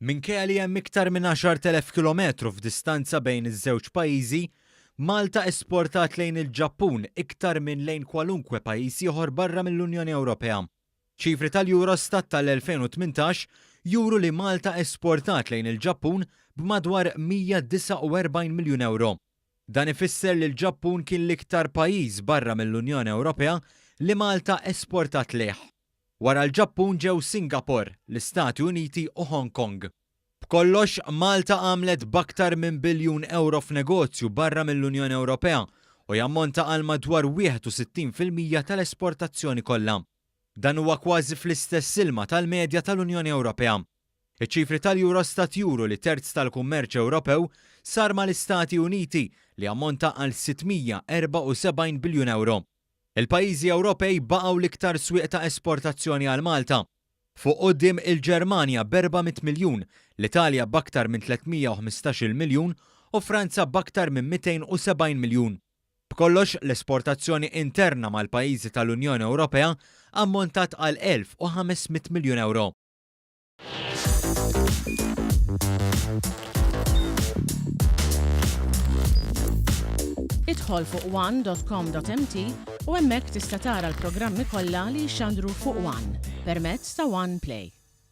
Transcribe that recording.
Minkejja li hemm iktar minn 10,000 kilometru f'distanza bejn iż-żewġ pajjiżi, Malta esportat lejn il-Ġappun iktar minn lejn kwalunkwe pajjiż ieħor barra mill-Unjoni Ewropea. Ċifri tal-Eurostat tal-2018 juru li Malta esportat lejn il-Ġappun b'madwar 149 miljun ewro. Dan ifisser li l-Ġappun kien l-iktar pajjiż barra mill-Unjoni Ewropea li Malta esportat lejh. Wara l-Ġappun ġew Singapore, l-Istati Uniti u Hong Kong. B'kollox, Malta għamlet b'aktar minn biljun ewro f'negozju barra mill-Unjoni Ewropea u jammonta għal madwar 61% tal-esportazzjoni kollha. Dan huwa kważi fl-istess ilma tal-medja tal-Unjoni Ewropea. Iċ-ċifri tal-Eurostat juru li terz tal-kummerċ Ewropew sar mal-Istati Uniti li jammonta għal 674 biljun ewro. Il-pajjiżi Ewropej baqgħu l-iktar swieq ta' esportazzjoni għal Malta. Fuq quddiem il-Ġermanja b'400 miljun, l-Italja b'aktar minn 315-il miljun u Franza b'aktar minn 270 miljun. B'kollox, l-esportazzjoni interna mal-pajjiżi tal-Unjoni Ewropea ammontat għal 1,500 miljun ewro. Idħol fuq one.com.mt u hemmhekk tista' tara l-programmi kollha li jixxandru fuq One permezz ta' One Play.